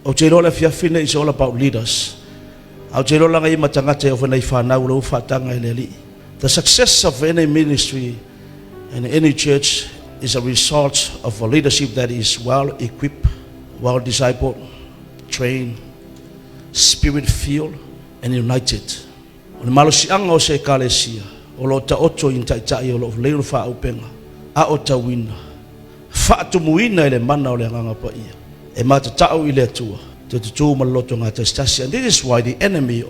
Ou te iloa le afiafi lenei is all about leaders. Ae ou te iloa laga ia ma tagata e oo foi nai fanau o lea ua faataga e le Alii. The success of any ministry and any church is a result of a leadership that is well equipped, well discipled, trained, spirit filled and united. O le malosiaga o se Ekalesia o lo o taoto i ni taitai o lo o lelei ona faaauupega, aotauina, faatumuina i le mana o le Agaga Paia, e matatau i le Atua, te tutū ma le loto gatasitasi. And this is why the enemy,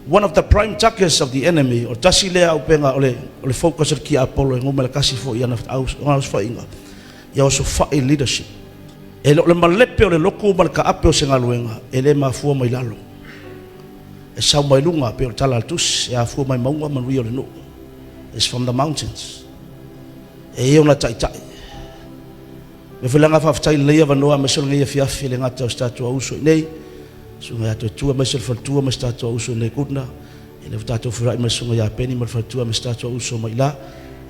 one of the prime targets of the enemy, o le tasi lea auupega o le, o le focus o le tiapolo e numera tasi foi i ana osofaiga, ia osofai leadership. E le o le malepe o le lotu ma le taape o se galuega, e le mafua mai lalo. E sau mai luga, pei o le tala a le tusi, e afua mai mauga manuia o le nuu. It's from the mountains. E i ona taitai. Me foi langa faafetai lelei avanoa aemaise o lenei afiafi e le gata o se tatou auso i nei, susuga ia Toetua aemaise o le faletua ma se tatou auso i nei Goodna, e le ua tatou feiloai ma le susuga ia Penny ma le faletua ma se tatou auso mai la,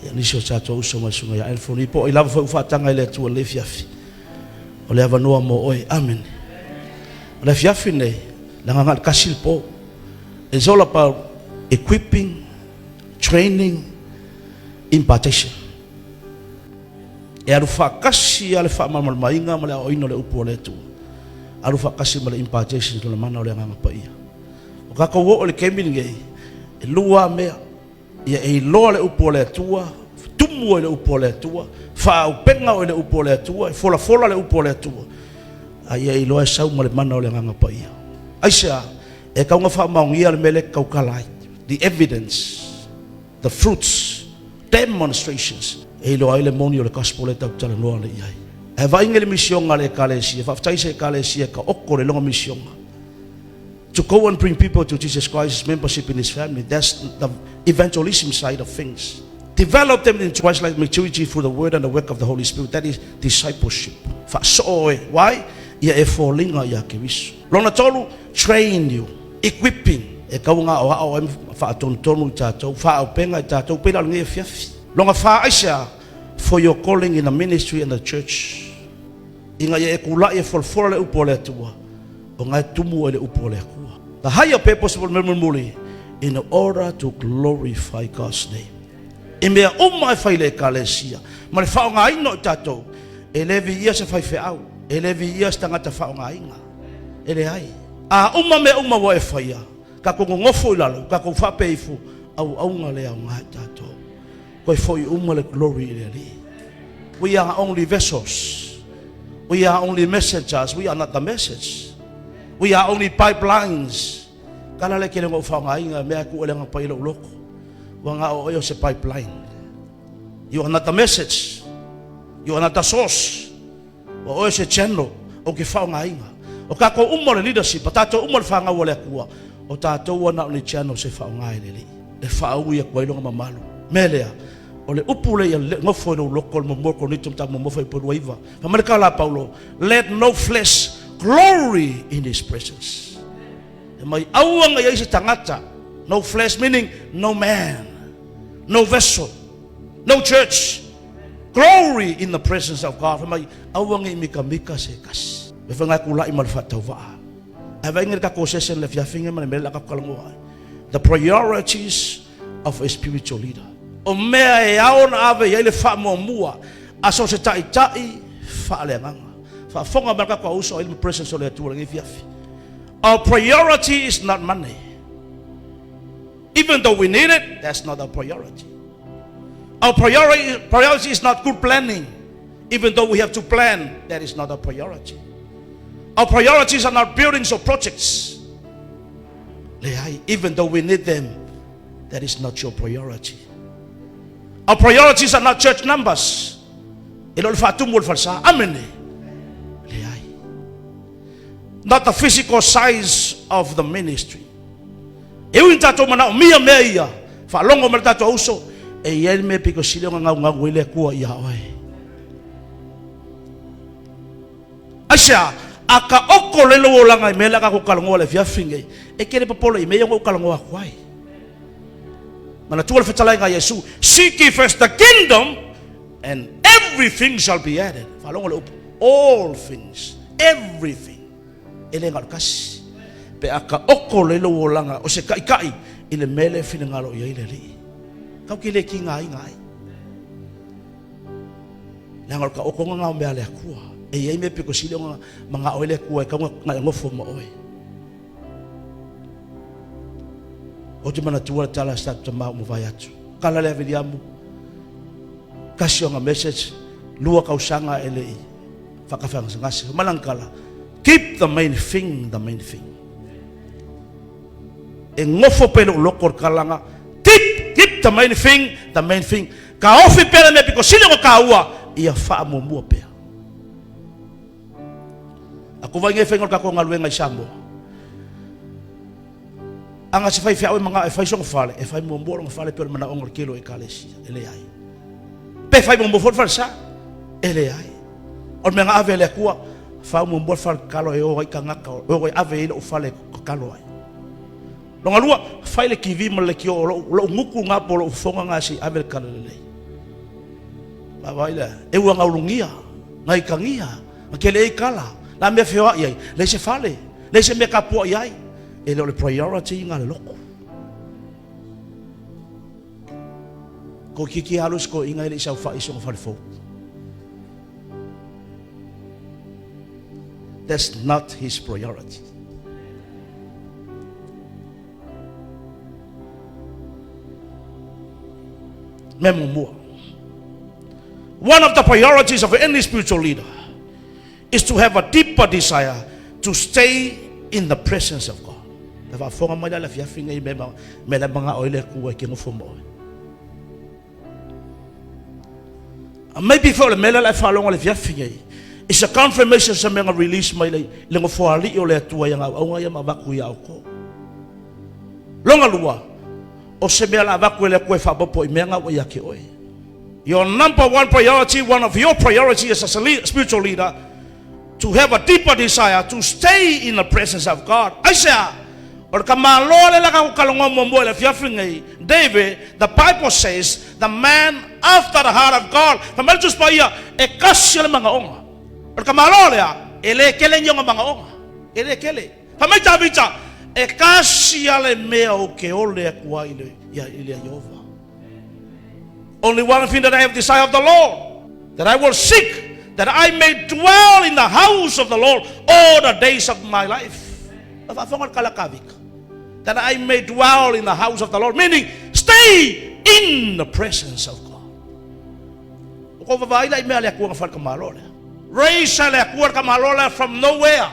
ia nisi o tatou auso ma le susuga ia Anthony po o ai lava foi ua faataga e le Atua i lenei afiafi. O le avanoa mo oe. Amene. O le afiafi lenei, leaga na o le tasi le po. It's all about equipping, training, impartation. E alu faatasi lava le faamalamalamaina ma le aoaoina o le upu a le Atua. Alu faatasi ma le impartation o le mana o le Agaga Paia. O tatou oo i le taimi lenei, e lua lava mea. Ia e iloa le upu a le Atua, tumu ai le upu a le Atua, faaauupega oe i le upu a le Atua, e folafola le upu a le Atua, a ia e iloa e sau ma le mana o le Agaga Paia. Aisea? E tatau ona faamaonia le mea lea e te tautala ai. The evidence, the fruits, demonstrations, e iloa ai le moni o le Gospel lea tatou te talanoa nei i ai. Ae vaaiga i le misioga a le Ekalesia, faafetai i se Ekalesia e taoto le iloga misioga. To go and bring people to Jesus Christ, membership in his family, that's the evangelism side of things. Develop them into Christ-like maturity through the word and the work of the Holy Spirit. That is discipleship. Faasoo oe. Why? Ia e foliga ia Keriso. Lona tolu, train you, equipping. E tau ona aoao ai ma faatonutonu i tatou, faaauupega i tatou, pei la o lenei afiafi. Lona fa, aisea? For your calling in the ministry and the church. Ina ia e tulai e folafola le upu a le Atua, o na e tumu ai le upu a le Atua. The higher purpose o le mea mulimuli, in order to glorify God's name. I mea uma e fai le Ekalesia, ma le faaaogaina o i tatou, e le viia se faifeau, e le viia se tagata faaaogaina. E leai. A uma mea uma ua e faia, tatou nonofo i lalo, tatou faapea ifo, auauna le aoga i tatou. Toe foi uma le glory i le Alii. We are only vessels. We are only messengers. We are not the message. We are only pipelines. Tala le kele ngou whaongainga, mea ku ele ngā pai lou loko. Ua ngā o o se pipeline. You are not the message. You are not the source. Ua oe se channel o ke whaongainga. O tātou uma le leadership, o tātou uma le whangau o le Atua, o tātou ana o ni channel se whaonga e le Alii. E whaaui aku ai longa mamalu. Mea lea, o le upu lea ia nofo i lou loko o le muamua Korinito mataupu muamua fuaiupu 29. Fai mai le tala a Paulo, Let no flesh glory in his presence. E mai aua ne i ai se tagata, no flesh meaning no man, no vessel, no church, glory in the presence of God. Fai mai, aua ne i mikamika se tasi. E whai ngai kula'i ma le faatauvaa. Ae vaai le tatou session le afiafi ma le mea le a tatou talanoa ai. The priorities of a spiritual leader. O mea e ao ona ave i ai le faamuamua a so o se taitai faaleagaga. Faafofoga mai le tatou auso ai le presence o le Atua i lenei afiafi. Our priority is not money. Even though we need it, that's not our priority. Our priority is not good planning. Even though we have to plan, that is not our priority. Our priorities are not buildings or projects. Leai, even though we need them, that is not your priority. Our priorities are not church numbers. E le o le faatumu o le falesa. Amene. Leai. Not the physical size of the ministry. E ui ina tatou manaomia mea ia, faalogo mai le tatou auso, e i ai le mea pito sili ona gaugau ai le Atua ia oe. Aisea? A taoto lelei lou olaga i mea lea a tatou talanoa i le afiafi nei, e te le popole i mea ia na ou talanoa atu ai. Manatua le fetalaiga a Iesu, Seek ye first the kingdom and everything shall be added. Faalogo le upu, all things, everything. E le galo kasi. Pe a ka oko le lou olaga o se kaʻikaʻi i le mea lea e finagalo i ai le Alii. Kau ke le kigaina ai. Leaga o le taotoga lena o mea a le Atua. E i ai mea pito sili ona manao ai le Atua e tau ona e nofo ma oe. Ou te manatua le tala a si tatou tama ua mavae atu. Kala lea Viliamu, kasi ona message, lua tausaga e le i faatafegasegase. Fai mai lana tala, keep the main thing the main thing. E nofo pea i lou loto le tala keep, keep the main thing the main thing. Taofi pea le mea pito sili ona taua, ia faamuamua pea. A kova i nei faiga o le tatou galuega i Samoa, aga se faifeau e manao e fai sona fale, e fai muamua lona fale pei o le manaoga o le tele o ekalesia. E leai. Pe fai muamua foi le falesa? E leai. O le mea na ave e le Atua, fau muamua le fale tatalo e o ai tagata, e o e ave ai lou fale e tatalo ai. Longa lua, fai le TV ma le leitio o lou, lou gutu lena po o lou fofoga lena se i ave le talalelei. Vaavaai lea, e ua gaulugia, gaitagia, na tele ai tala, la mea feoai ai, leai se fale, leai se mea tapuai ai. E le o le priority lena a le lotu. Toeitiiti alu si toeaina e le i saofai i sona fale fou. That's not his priority. Mea muamua. One of the priorities of any spiritual leader is to have a deeper desire to stay in the presence of God. Le faafofoga mai la le afiafi nei me me le manga oi le Atua e ke nofo ma oe. Maybe foi o le mea lea la e faalogo le afiafi nei. It's a confirmation sa mea na release mai le le nofoalii o le Atua ia gauauga ia ma avatu ia outou. Longa lua, o se mea la avatu e le Atua e faaopoopo i mea na ua ia te oe. Your number one priority, one of your priority as a spiritual leader, to have a deeper desire to stay in the presence of God. Aisea, o le tamaloa le laka kukalogoa muamua i le afiafi nei, David, the Bible says, the man after the heart of God. Fai mai le Tusi Paia, e kasi o le manaoga. O le tamaloa lea, e le tele ni ona manaoga. E le tele. Fai mai Tavita, e kasi a le mea ou ke ole atu ai i le Iehova. Only one thing that I have desire of the Lord, that I will seek, that I may dwell in the house of the Lord all the days of my life. That I may dwell in the house of the Lord, meaning stay in the presence of God. O ko vavaai la i mea le Atua na whare ka malo lea. Raise le Atua ka malo lea from nowhere.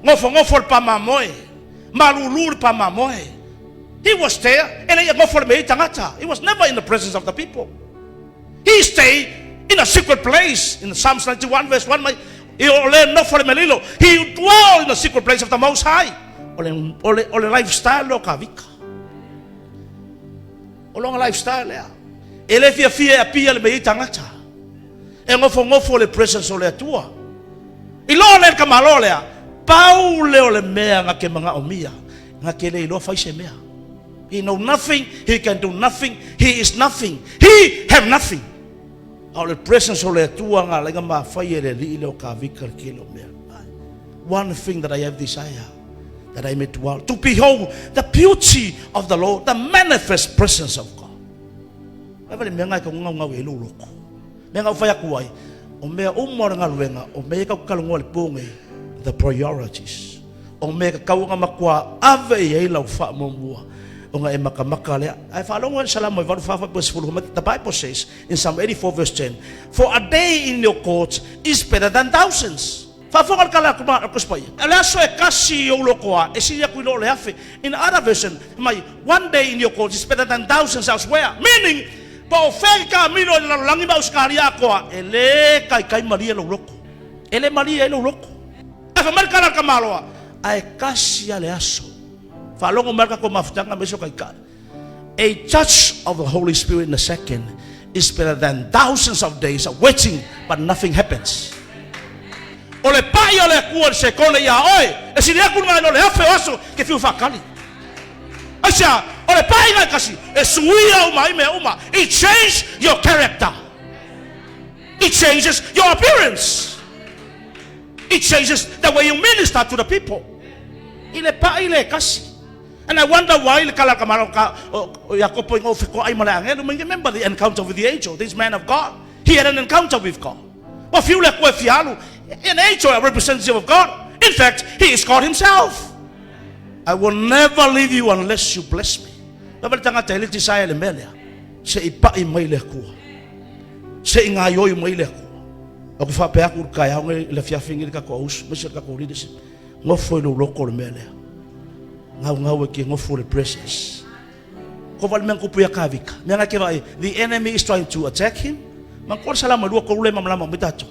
Ngofo ngofo le pamamoe. Malulu le pamamoe. He was there, e le i nofo le mea i tagata. He was never in the presence of the people. He stayed in a secret place. In Psalms 91 verse 1, mai, i o le nofo le melilo. He dwell in the secret place of the Most High. O le, o le, o le lifestyle o Kavika. O longa lifestyle lea. E le fiafia e apia le mea i tagata. E nofonofo le presence o le Atua. I loa lea le tamaloa lea, pau lea o le mea na te manaomia, na te le iloa fai se mea. He know nothing, he can do nothing, he is nothing, he have nothing. A o le presence o le Atua na alai na mafai e le alii lea o Kavika le tele o mea. One thing that I have desire, that I may dwell, to behold the beauty of the Lord, the manifest presence of God. Ai le mea ngai ka ngaungau i ai lou loko. Mea ngau fai atu ai, o mea uma o le galuega, o mea ia kau talanoa i le po nei, the priorities. O mea tatau ona matua ave i ai lau faamuamua, ona e matamata lea. Ae faalogo ai le Salamo e 84 verse 10, the Bible says in Psalm 84 verse 10, For a day in your courts is better than thousands. Faafofoga le tala a le Tusi Paia. O le aso e kasi i ou lotoa, e sili atu i lo o le afe. In other version, fai mai, One day in your courts is better than thousands elsewhere. Meaning, po o fea ke kamilo i le lalolagi ma Ausetalia atoa, e le kaikai malie lou loto. E le malie ai lou loto. Ae fai mai le tala a le tamaloa, ae kasi lava le aso. Faalogo mai le tatou mafutaga ma isi o taitai. A touch of the Holy Spirit in a second is better than thousands of days of waiting but nothing happens. O le pai o le Atua i le sekone iā oe, e sili atu lena i lo le afe o aso ke fiu faatali. Aisea? O le paʻiga e kasi, e suia uma ai mea uma. It change your character. It changes your appearance. It changes the way you minister to the people. I le pai le kasi. And I wonder why le kala kamaro ka o Iakopo i ngō wheko ai ma le angelo. Remember the encounter with the angel, this man of God. He had an encounter with God. Wa fiu le koe fialu. An angel, a representative of God. In fact, he is God himself. I will never leave you unless you bless me. Lava le tagata e le tisaia le mea lea. Se i pai mai le Atua. Se i ngaioi mai le Atua. O ke whape aku le kai aonge le fiafi ngi le kako ausu, mese le kako leadership. Ngofo i lo loko le mea lea. Ngau ngau e ke ngofo le presence. Ko wale mea kupu ia kavika. Mea ngai ke vai, the enemy is trying to attack him. Man ko salama lua ko ule mamlama mai tatou.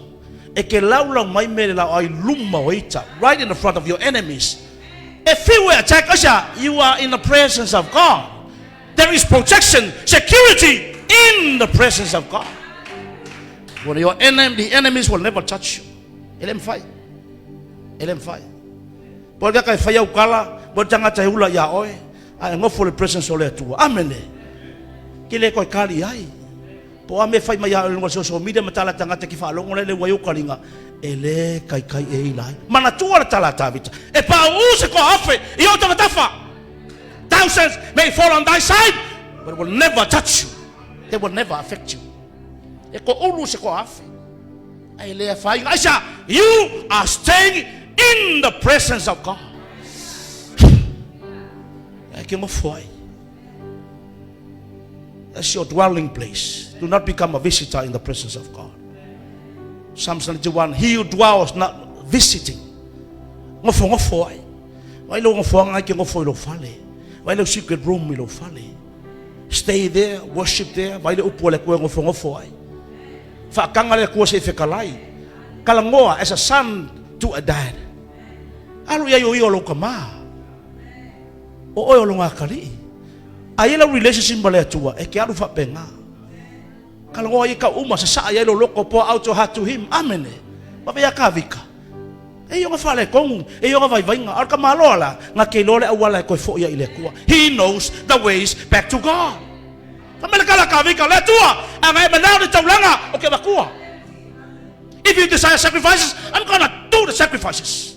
E ke laulau mai me le lau ai luma o ita, right in the front of your enemies. If he will attack us, you are in the presence of God. There is protection, security in the presence of God. When your enemy, the enemies will never touch you. E le mawhai. E le mawhai. Po le kai whai au kala, po tangata e ula ia oe, a e ngofo le presence o le Atua. Amene. Ke le koe kali ai. Po a me whai mai a o le social media ma tala tangata ki whaalongo le le wai o kalinga. E le kai kai e ila ai. Mana tua le tala tāvita. E pa u se ko afe i o tawatafa. Thousands may fall on thy side, but it will never touch you. They will never affect you. E ko ulu se ko afe. Ai le whainga. Aisa, you are staying in the presence of God. E ke ngofo ai. That's your dwelling place. Do not become a visitor in the presence of God. Psalms 91, he who dwells not visiting. Ngofo ngofo ai. Vai lo ngofo ai ke ngofo i lo fale. Vai lo secret room i lo fale. Stay there, worship there. Vai le upu le kue ngofo ngofo ai. Whaakanga le kua se i whekalai. Kalangoa as a son to a dad. Alu ia yo lo ka ma. O oe o lo ngā kali'i. A ia lau relationship ma le Atua, e ke alu whaapenga. Kalangoa i ka uma, sa saa ia lo loko, pour out your heart to him. Amene. Wawe ia ka vika. E ionga whale kongu, e ionga vai vainga. Ar ka maloa la, ngā ke lole awala e koe fo ia i le Atua. He knows the ways back to God. Ka mele kala ka vika le Atua, a ngai manao le taulanga o ke makua. If you desire sacrifices, I'm gonna do the sacrifices.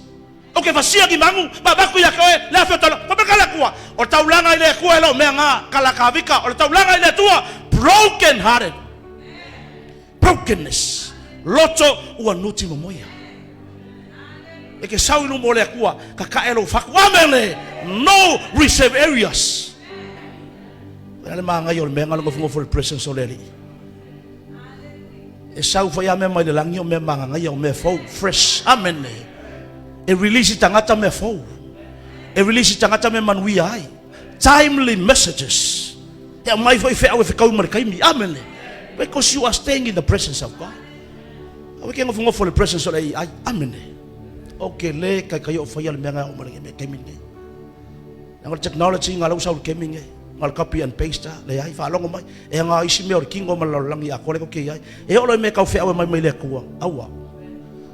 O ke fasia ki mangu, ma maku ia koe, le awhio talo, pa meka le Atua. O taulanga i le Atua e lo mea ngā kala ka vika, o le taulanga i le Atua, broken hearted. Brokenness. Loto ua nuti momoia. E ke sau i lumo o le Atua, ka kae lo whaku. Amene! No reserve areas. Pea le maangai o le mea ngā ngofo ngofo le presence o le Alii. E sau fai a mea mai le langi o mea maangangaia o mea fou, fresh. Amene. E release tangata mea fou. E release tangata mea manuia ai. Timely messages. E mai foi wheau e whekau ma le kaimi. Amene. Because you are staying in the presence of God. Awe ke ngofo ngofo le presence o le ai. Amene. O ke le kai kai o whaia le mea ngai o mare me kaimi nei. Nga le technology nga lau sau le kemi nei. Nga le copy and paste le ai whaalongo mai. E ngā isi mea o le kingo ma le lalolagi a kore ko ke ai. E olo i me kau wheau e mai mai le Atua. Aua.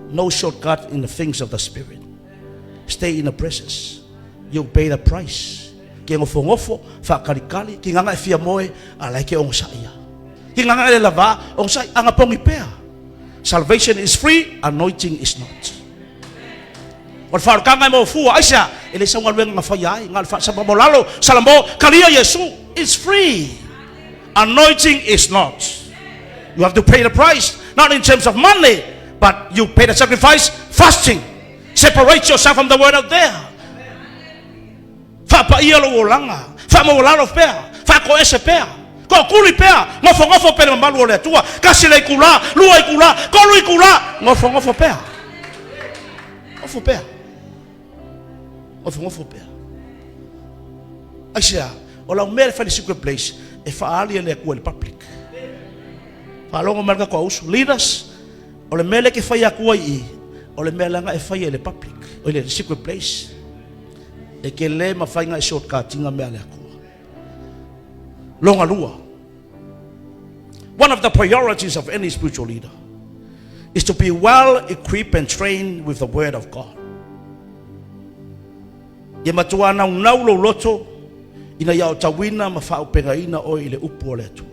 No shortcut in the things of the Spirit. Stay in the presence. You pay the price. Ke ngofo ngofo, whakalikali, ki nganga e fia moe, a lai ke ongo saia. Ki nganga e le lava, ongo sai, anga pongi pea. Salvation is free, anointing is not. O le whaorokanga e mo fua, aisea, e le saunga luenga nga whai ai, ngā le whaasapa mo lalo, salamo, kalia Yesu, it's free. Anointing is not. You have to pay the price, not in terms of money, but you pay the sacrifice fasting. Separate yourself from the world out there. Whaapaia lo olanga, whaamaualalo pea, whaakoese pea, kookuli pea, ngofongofo pea le mamalu o le Atua, kasi le itulā, lua itulā, tolu itulā, ngofongofo pea. Ngofo pea. Ngofongofo pea. Aisea, o lau mea le whai le secret place, e whaali e le Atua i le public. Whaalongo mai le kako ausu. Leaders, o le mea le ke whai Atua i, o le mea langa e whai e le public, o le secret place. E ke le mawhainga e shortcutinga mea le Atua. Longa lua. One of the priorities of any spiritual leader is to be well equipped and trained with the word of God. Ia matua nau nau lo loto ina ia o tawina ma whaopenga ina oe i le upu o le Atua.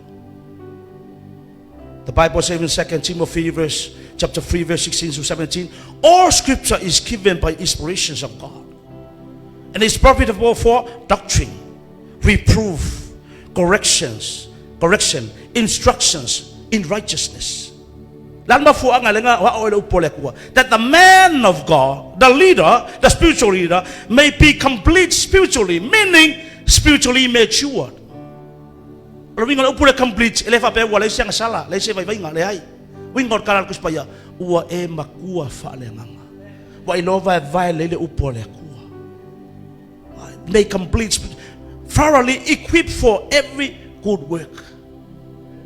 The Bible says in 2 Timothy verse, chapter 3 verse 16 to 17, all scripture is given by inspirations of God and is profitable for doctrine, reproof, corrections, correction, instructions in righteousness. That the man of God, the leader, the spiritual leader, may be complete spiritually, meaning spiritually matured. O le uiga o le upu le complete, e le faapea ua leai se agasala, leai se vaivaiga, leai. Uiga o le tala a le Tusi Paia, ua e matua faaleagaga. Ua iloa vaevae lelei le upu a le Atua. May complete, thoroughly equipped for every good work.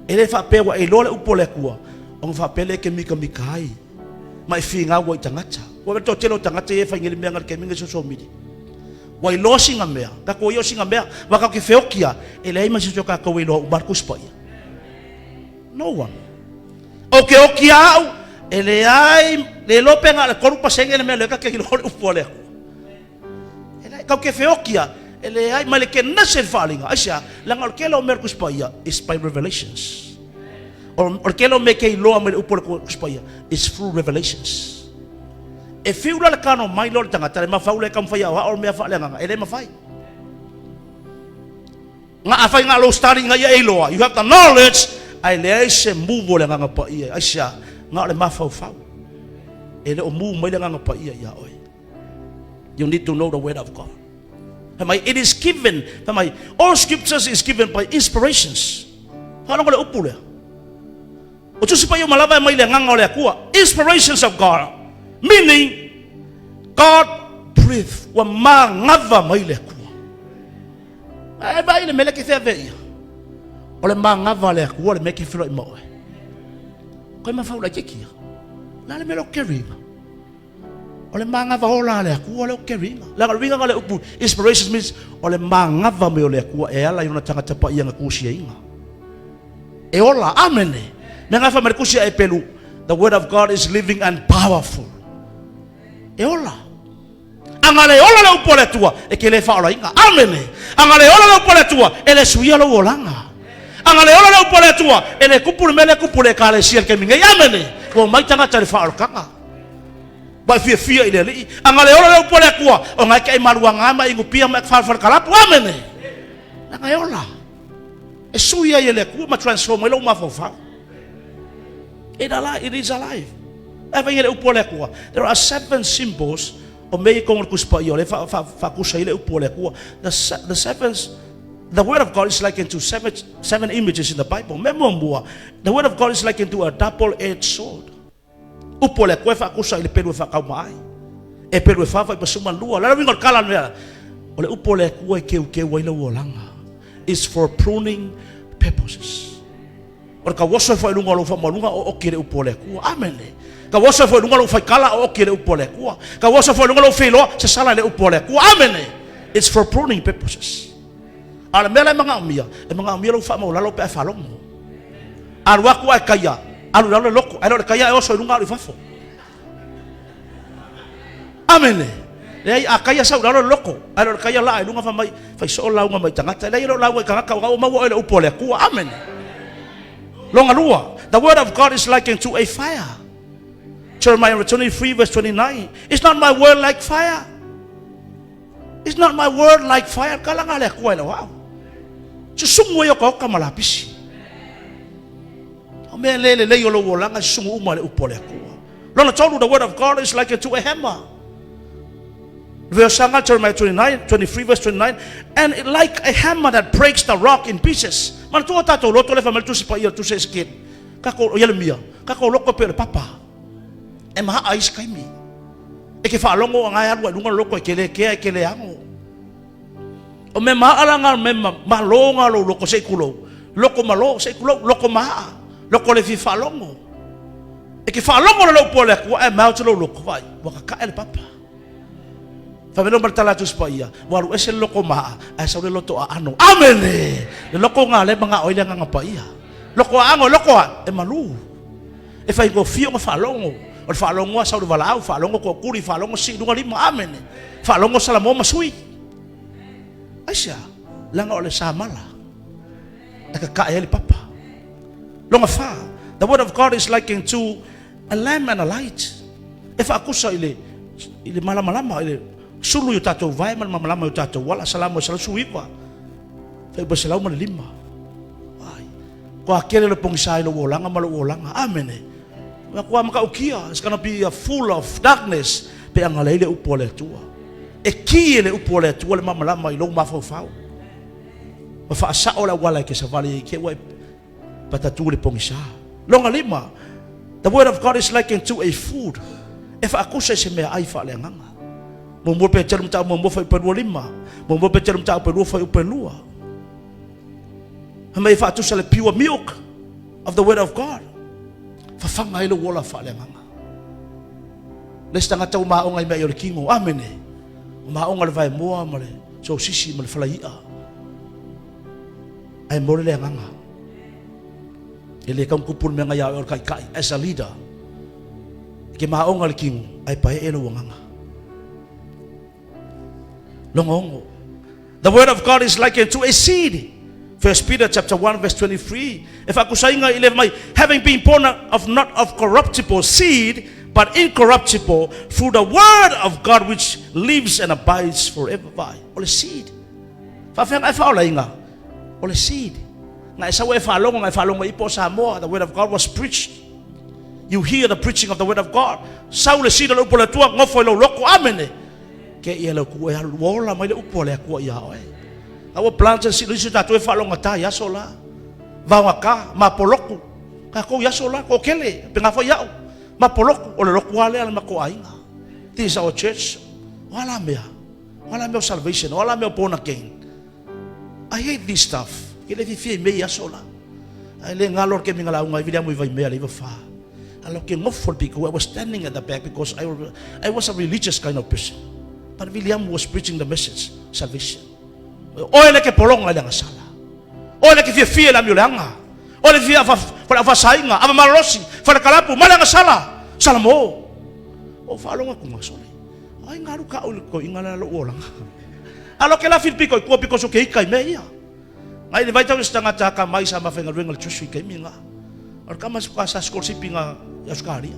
E le faapea ua e iloa le upu a le Atua, ona faapea lea e te mitamita ai ma e finau ai i tagata. Ua le toatele o tagata ia e fai nei le mea na le taimi nei social media. Ua iloa sina mea, tatou ia o sina mea, ua tatou te feoti lava, e leai ma se isi o tatou e iloa uma le Tusi Paia. No one. Ou te oti lava au, e leai, le iloa pe na o le 3% le mea lea ta te iloa le upu a le Atua. E leai, tatou te feoti lava, e leai, mai le Kenese i le faaaliga. Aisea? Leaga o le tele o mea o le Tusi Paia is by revelations. O le tele o mea e te iloa mai le upu a le Tusi Paia is through revelations. E fiu la le kano mai loa le tagata, le mafau le taumafai aoao le mea faaleagaga, e le mafai. Nga afai nga lou study ina ia e iloa, you have the knowledge, ae leai se move o le Agaga Paia. Aisea? Na o le mafaufau. E le o move mai le Agaga Paia ia oe. You need to know the word of God. Fai mai, it is given, fai mai, all scriptures is given by inspirations. Faalogo le upu lea. O Tusi Paia uma lava e mai le Agaga o le Atua, inspirations of God, meaning God breathed, ua magava mai le Atua. Ae vaai le mea lea ke feavea ia. O le magava a le Atua le mea ke feloai ma oe. Koe mafau lai ke kia. La le mea leo keriga. O le magava ola a le Atua leo keriga. Leaga o le uiga na o le upu inspirations means o le magava mai o le Atua e ala i ona tagata paia na tusiaina. E ola. Amene. Mea nga fai mai le Tusi a Epelu, the word of God is living and powerful. E ola. Aga le ola le upu a le Atua, e ke le faaolaina. Amene. Aga le ola le upu a le Atua, e le suia lou olaga. Aga le ola le upu a le Atua, e le kupu le mea lea kupu le ekalesia i le taimi nei. Amene. Ua omai tagata i le faaolataga. Ua e fiafia i le Alii. Aga le ola le upu a le Atua, ona e te aimaluaga ma e inupia ma e falefalekalapu. Amene. Leaga e ola. E sui ai e le Atua ma transform ai lou mafaufau. It alive, it is alive. E vai le upu a le Atua. There are seven symbols o mea i totonu o le Tusi Paia o lea e faatusa ai le upu a le Atua. The seven, the word of God is like into seven images in the Bible. Mea muamua, the word of God is like into a double-edged sword. Upu a le Atua e faatusa i le pelu e faatauma ai. E pelu e fafa i pasuma lua. Le uiga o le tala mea, o le upu a le Atua e keukeu ai lau olaga. Is for pruning purposes. O le tauoso e foi i luga o lou faamaualuga o oki e le upu a le Atua. Amene. Tauoso e foi i luga o lou faikala o oki e le upu a le Atua. Tauoso e foi i luga o lou feiloa, sasala e le upu a le Atua. Amene. It's for pruning purposes. A o le mea la e manaomia, e manaomia lou faamaualalo pe a e faalogo. Alu atu ae taia, alu i lalo le loto, ae le o le taia e oso i luga alu i fafo. Amene. Leai, a taia sau i lalo le loto, ae le o le taia laa i luga fai mai, fai soo lauga mai tagata. Leai, e le o lauga i tagata, ua maua oe i le upu a le Atua. Amene. Longa lua, the word of God is like unto a fire. Jeremiah 23 verse 29. Is not my word like fire? Is not my word like fire? Kala nga le Atua i lau au. Susugu ai o ka oka ma lapisi. O mea le lelei o lou olaga, susugu uma le upu a le Atua. Lona tolu, the word of God is like unto a hammer. Verse Jeremiah 29, 23 verse 29, and it like a hammer that breaks the rock in pieces. Manatua tatou loto le whamele tusi pa ia tusi Ezekiel. Kako Ieremia, kako loko pe o le papa. E mahaa isi kaimi. E ke whaalogo a ngai alu ai lunga loko e ke le kea e ke le ango. O me mahaa la ngā me malo ngā lou loko se i kulou. Loko malo se i kulou, loko mahaa. Loko le fi whaalogo. E ke whaalogo le lou pole akua e mau te lou loko vai. Ua kakae le papa. Whamelo ma le tala atu sipa ia. Ua alu ese le loko mahaa, ae sau le loto aano. Amene! Le loko ngā le manga oi le nganga pa ia. Loko aango, loko a, e malu. E faigofie ona faalogo. O le faalogo a sau le valaau, faalogo tootuli, faalogo sii luga lima. Amene. Faalogo Salamo ma sui. Aisea? Leaga o le samala e kakae ai le papa. Lona fa, The word of God is likened to a lamp and a light. E faatusa i le i le malamalama i le sulu i o tatou vae ma le malamalama i o tatou ala. Salamo 119, fuaiupu 105. Ai. Kua kele le pogisa i lou olaga ma lou olaga. Amene. Ua matautia. It's gonna be a full of darkness pe a leai le upu a le Atua. E ki e le upu a le Atua le malamalama i lou mafaufau. Ma faasao le auala e te savali ai te ua e patatu le pogisa. Lona lima, the word of God is likened to a food. E faatusa i se meaai faaleagaga. 1 Peteru mataupu muamua fuaiupu 25. 1 Peteru mataupu 2 fuaiupu 2. Fai mai e faatusa le pure milk of the word of God. Fafaga ai lou ola faaleagaga. Le isi tagata ua maoga i mea o le tino. Amene. Ua maoga le vaemoa ma le sosisi ma le falai'a. Ae momoli le agaga. E le tau tupu le mea ia oe o le taitai as a leader. E ke maoga le tino, ae paee lou agaga. Lona ono. The word of God is likened to a seed. First Peter chapter 1 verse 23. E faatusaina i le mai, having been born of not of corruptible seed, but incorruptible through the word of God which lives and abides forever. Vai. O le seed. Faafeaga e faaolaina. O le seed. Na e sau e faalogo, na e faalogo i po Samoa. The word of God was preached. You hear the preaching of the word of God. Sau le seed o le upu o le Atua, gofo i lou loto. Amene. Ke ia le ku e alu ola mai le upu o le Atua ia oe. A ua plant si lisi tatou e faalogata i aso la. Vaogata, mapoloku. Tatou i aso la, ko kele, pe ngafo iau. Mapoloku, o le loku a lea le mako aiga. This is our church. O ala mea. O ala mea o salvation. O ala mea o born again. I hate this stuff. Ke le fifia i mea i aso la. Ai le ngalo ke minga launga i vili amu i vai mea le iwa wha. Alo ke ngofo le piku. I was standing at the back because I was a religious kind of person. But William was preaching the message, salvation. Oe le ke polonga i le agasala. Oe le ke fiafia i le amio leaga. Oe le fia fa fasainga, ava malolosi, fa le kalapu, ma le agasala. Salamo. O faalogo atu nga sole. Ai ngalu ka o le ko inga la lo olaga. Alo ke la Filipi ko i kua because o ke ika i mea ia. Ngai le vaitau se tagata ka mai sa mafaigaluega le treasury kaimi nga. O le kama sa sa scholarship nga i Australia.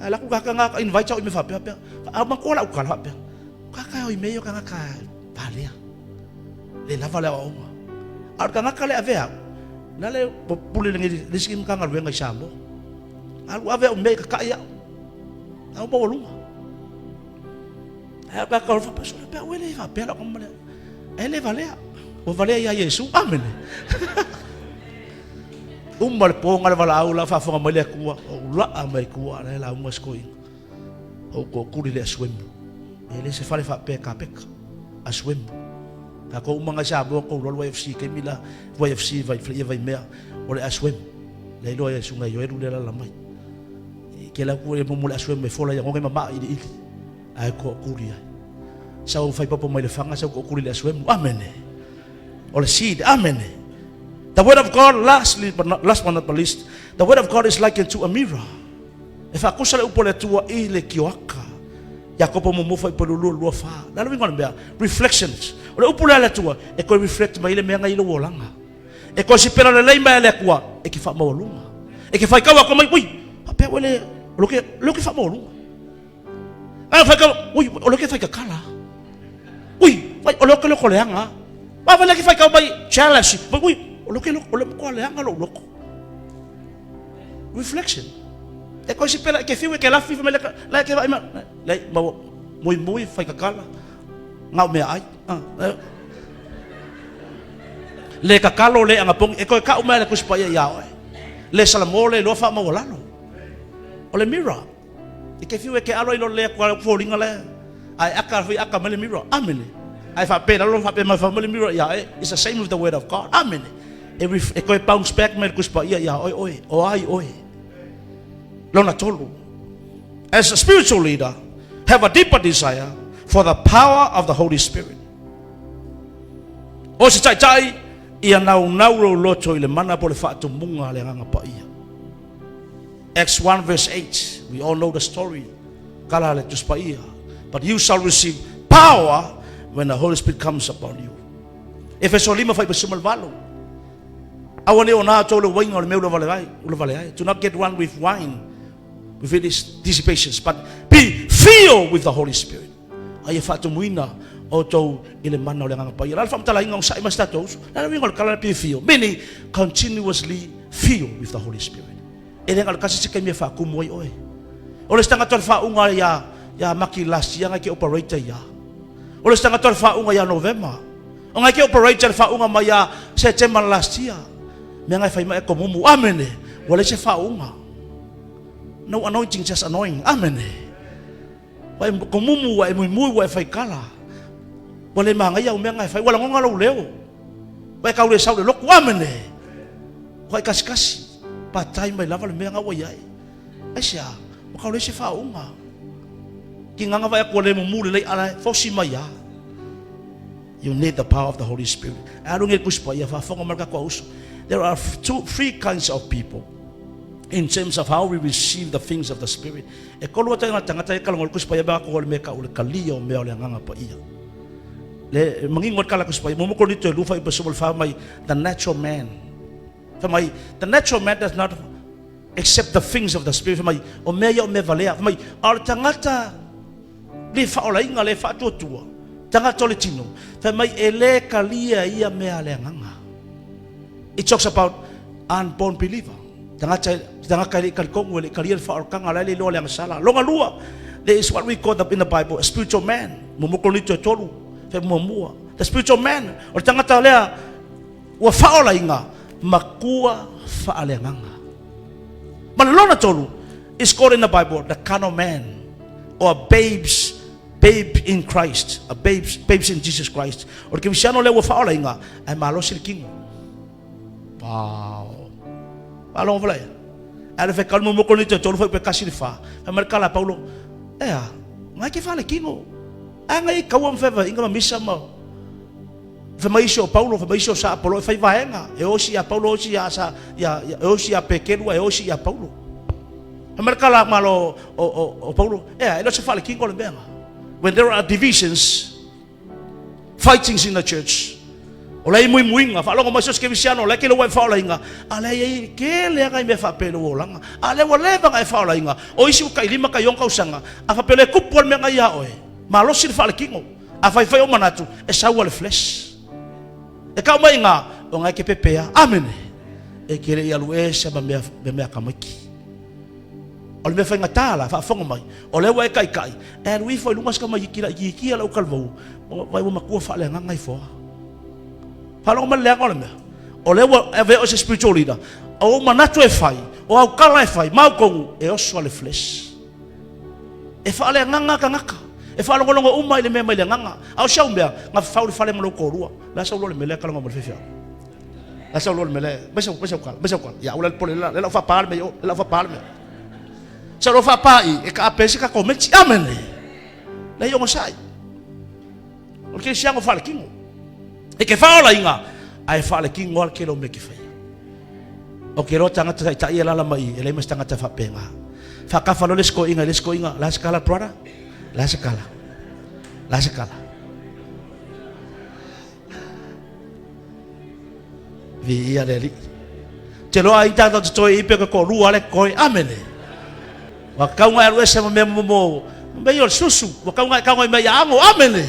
Ai la ku ka nga invite au i me faapea pea. A ma ko la u kala faapea. Ka ka o i me yo ka ka palea. Le lava le aoaoga. A o le tagata le ave au. La le pule le ngi le siki ka galuega i Samoa. Alu ave au me ka kai au. Au maualuga. Ai ka ka fa so pe wele fa pe la ko male. E le valea. Ua valea ia Iesu. Amene. Uma le pōga le valaau la faafofoga mai le Atua. O laa mai kua le lauga se toeaina. O ko kuli le asuemu. E le se fale faapea kapeka. Asuemu. Tatou uma ngai Samoa kou loa le YFC kaimi la YFC vai fale ia vai mea o le asuemu. Le iloa ia sunga Ioelu le lala mai. Ke la ku e momo le asuemu e fola ia ngonge mama ili ili. Ae ko kuli ai. Sau fai popo mai le fanga sau ko kuli le asuemu. Amene. O le seed. Amene. The word of God, lastly, but not, last but not the least, the word of God is likened to a mirror. E faatusa le upu a le Atua i le kioaka. Iakopo muamua fuaiupu 2 24. Le ala uiga o le mea, reflections. O le upu lea a le Atua, e toe reflect mai le mea ngai i lou olaga. E toe sipela lelei mai a le Atua, e ke faamaualuga. E ke faitau atu mai, ui, faapea ua le, o lo ke, lo ke faamaualuga. Ai faitau, ui, o lo ke faikakala. Ui, fai, o lo ke loko leaga. Wa wale ke faitau mai, jealousy. Ui, o lo ke loko, o le mkoa leaga lou loko. Reflection. E koe si pela, ke fiu e ke lafi, fa mai le, ke vai ma, le, ma, mui mui, faikakala, ngau mea ai. Ah, le kakalo le angapongi, e koe kau mai le kusi paia ia oe. Le salamo le loa wha maualalo. O le mirror. E ke fiu e ke alo i lo le kua fōlinga le. Ai aka hui aka mai le mirror. Amene. Ai wha pe lalo wha pe mai wha mai le mirror ia e. It's the same with the word of God. Amene. E, ref, e koe bounce back mai le kusi paia ia oe oe. O ai oe. Lona tolu. As a spiritual leader, have a deeper desire for the power of the Holy Spirit. O se taitai, ia naunau lou loto i le mana po le faatumuga le Agaga Paia. Acts 1 verse 8. We all know the story. Kala le Tusi Paia. But you shall receive power when the Holy Spirit comes upon you. Efeso 5 fuaiupu 18. Aua ne i ona outou i le uaiga o le mea ua valea ai. Do not get drunk with wine, with it is dissipations, but be filled with the Holy Spirit. A ia faatumuina outou i le mana o le Agaga Paia. O le a le faamatalaina onosai mai si tatou uso? O le a le uiga o le tala lea be filled? Meaning, continuously filled with the Holy Spirit. E le na o le tasi se taimi e faatumu ai oe. O le isi tagata o le faauuga ia, ia Maki last year ngai ke operator ia. O le isi tagata o le faauuga ia Novema. O ngai ke operator le faauuga mai ia Setema last year. Mea ngai fai mai e komumu. Amene. Ua leai se faauuga. No anointing, just annoying. Amene. Ua e komumu, ua e muimui, ua e faikala. Ua le magaia au mea ngai fai. Ua lagona lou leo. Ua e tau le sau le lotu. Amene. Ua e kasikasi. Patai mai lava le mea nga ua iai. Aisea? Ua tau leai se faauuga. Tigaga vaai atu ua le mumu lelei ala e fosi mai a. You need the power of the Holy Spirit. Ae alu nei le Tusi Paia, faafofoga mai le tatou auso. There are two, three kinds of people in terms of how we receive the things of the Spirit. E kolu ata ngā tangata e kalango le Tusi Paia mea ko le mea ka o le kalia o mea o le agaga paia. Le mangingo le kala Tusi Paia, mo mo Korinito e lufa i paso le fa mai the natural man. Fa mai the natural man does not accept the things of the Spirit. Fa mai o mea ia o mea valea. Fa mai a o le tagata le faaolaina, le faatuatua, tagata o le tino, fai mai e le kalia ia mea a le agaga. It talks about unborn believer. Tagata, tagata e le i talitonu, e le i kalia le faaolataga, la e le iloa le agasala. Longa lua, there is what we call the, in the Bible, a spiritual man. Muamua Korinito e tolu, fai muamua. The spiritual man, o le tagata lea, ua faaolaina, matua faaleagaga. Ma le lona tolu, is called in the Bible the carnal man or babes babe in Christ, a babes, babes in Jesus Christ. O le kerisiano lea ua faaolaina, ae malosi le tino. Wow. Faalogo fala ia. Ae le whekalu mo moko ni te tolu whai pe kasi le wha. Whai mai kala Paulo, ea, ngai ke whale kino. A ngai kaua mwhewha inga ma misa ma Fai mai isi o Paulo, fai mai isi o Sa Apolo, e fai vaega, e osi ia Paulo, osi ia Sa, ia, ia, e osi ia Pekelua, e osi ia Paulo. Fai mai le kala malo o, o, o Paulo, ea, e le o se faalekingo le mea. When there are divisions, fightings in the church, o lea i muimuiga, faalogo mai so se kerisiano, o lea ke le ua e faaolaina, a lea i ke lea ngai mea faapele ua olaga. A lea ua leva na e faaolaina, o isi ua tai lima tai ono tausaga, a faapele kupu le mea ngai ia oe, malosi le faalekino. A faifai o manatu, e sau a le flesh. E kau mai ngā, o ngai ke pepea. Amene. E ke le i alu e se ma mea, me mea kamaiki. O le mea whainga tā la, whaafonga mai. O le ua e kai kai. E alu ifo i lunga sika mai ki la i ki ala ukalvau. Vai ua makua wha le nganga i foa. Whaalongo mai le leaga o le mea. O le ua e avea o se spiritual leader. O manatu e whai, o au kala e whai, mau kongu, e oso a le flesh. E faaleagaga tagata, e faalogologo uma i le mea mai le agaga. A o si au mea, na fafau le fale ma lou toalua. Le a sau loa le mea lea kalaga ma le faifeau. Le a sau loa le mea lea, mai sau, mai sau kala, mai sau kala. Ia, ua le pole le lau faapā le mea i o, le lau faapā le mea. Sau loa faapā i, e kaape se tatou meti. Amene. Leai ogasai. O le kerisiano faalekino. E ke faaolaina, ae faalekino lava le tele o mea ke faia. O ke loa tagata taitai e lala mai i, e leai ma se tagata faapena. Faakafa loa le isi toeaina i le isi toeaina, o le a se kala brother? O le a se kala? O le a se kala? Viia le Alii. Te loa ai tātou te toe i pe ko toalua le koe. Amene. Ua kau ngai alu ese ma mea momo, mea ia o le susu. Ua kau ngai kau ngai mea ia ango. Amene.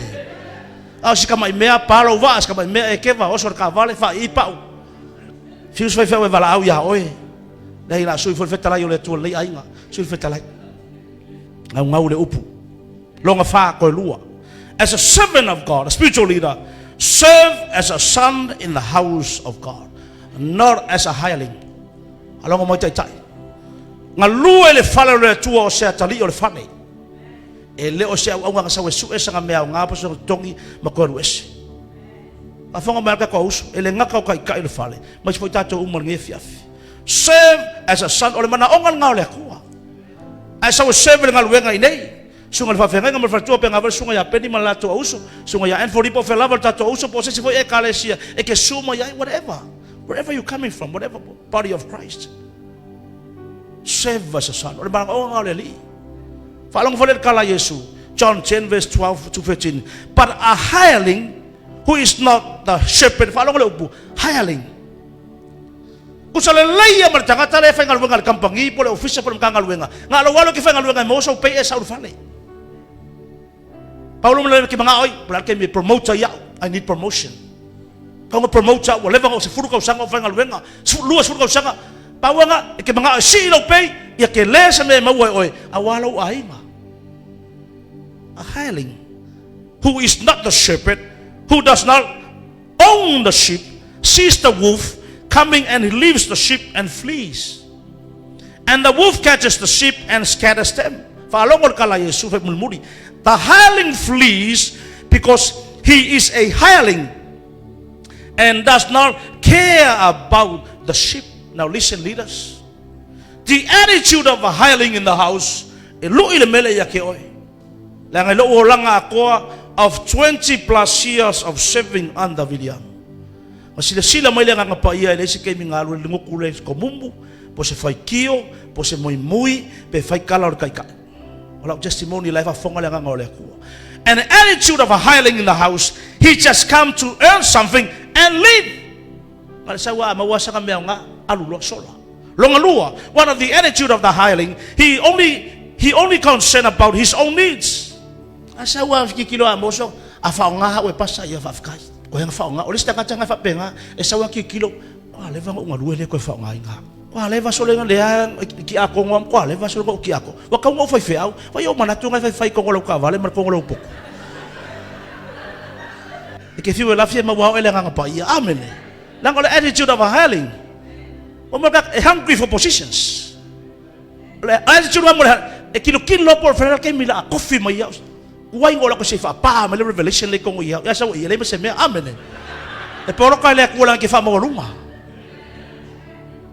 A o si kamai mea, palo vaa, si kamai mea e keva, oso le kavale, wha i pau. Fiu se faifeau e valaau iā oe. Leai la sui foi le fetalai o le Atua lenei aiga. Sui le fetalai. Gaugau le upu. Longa wha koe lua. As a servant of God, a spiritual leader, serve as a son in the house of God, not as a hireling. Alongo mai taitai. Galue le fale o le Atua o se atalii o le fale. E le o se auaunga na sau e sue sanga mea o ngā po togi ma koe alu ese. Faafofoga mai a le tatou uso, e le gata o taitai o le fale, ma isi foi tatou uma i lenei afiafi. Serve as a son, o le manaoga lena o le Atua. Ae sau e serve le galuega i nei. Susuga i le faafeagaiga ma le faletua pe gava le susuga ia Penny ma le latou auso, susuga ia Anne po o fea lava le tatou auso po o se isi foi ekalesia e ke susu mai ai, whatever. Wherever you coming from, whatever body of Christ. Serve as a son. O le manaoga o le Alii. Faalogo foi le tala a Iesu, John 10 verse 12 to 13. But a hireling who is not the shepherd, faalogo le upu, hireling. Tusa lelei ia ma le tagata lea e faigaluega i le kamupani po o le ofisa po o le Matagaluega, na o lou alu e te faigaluega e maua sou pay e sau i le fale. Pau le mea e te manao ai, po o le a le taimi e promote ai au, I need promotion. Tau na promote au, ua leva na 10 tausaga o faigaluega, 20 tausaga. Pau lava e te manao e sii lou pay, ia tele se mea e maua e oe, aua lou aiga. A hireling who is not the shepherd, who does not own the sheep, sees the wolf coming and he leaves the sheep and flees. And the wolf catches the sheep and scatters them. Faalogo le tala a Iesu fai mulimuli. The hireling flees because he is a hireling and does not care about the sheep. Now listen, leaders. The attitude of a hireling in the house, e lui le mele ia ke oe. Leaga i lou olaga atoa of 20 plus years of serving under Viliame. Ma silasila mai le Agaga Paia e leai se taimi na alu ai le lotu lea i se tomumu, po o se faitio, po o se muimui, pe fai tala o le taitai. O lau testimony la e faafofoga le Agaga o le Atua. An attitude of a hireling in the house, he just come to earn something and leave. Na le sau a maua sana mea aoga, alu loa sola. Longa lua, one of the attitude of the hireling, he only he only concerned about his own needs. A sau a tilotilo a moso, a faaaoga au e pasa ia faafetai. Koe anga faaaoga, o le isi tagata nga e faapena, e sau a tilotilo, kua leva ona ou galue le toe faaaogaina au. Kua leva sole lea ki a kongo, kua leva sole ou ki a kongo. Ua tau na ou faifeau, vai ou manatu nga e faifai i kongo lau taavale ma le kongo lau poto. E te fiu e lafia maua oe le Agaga Paia. Amene. Leaga o le attitude of a hireling. O mo e hungry for positions. O le attitude mo le e kilokilo po o le taimi la a kofi mai au. Uai ngo la ko se whaapā mai le revelation le kongo ia. Ia sau ia le ma se mea. Amene. E poroka le akua langa ke whaamaualunga.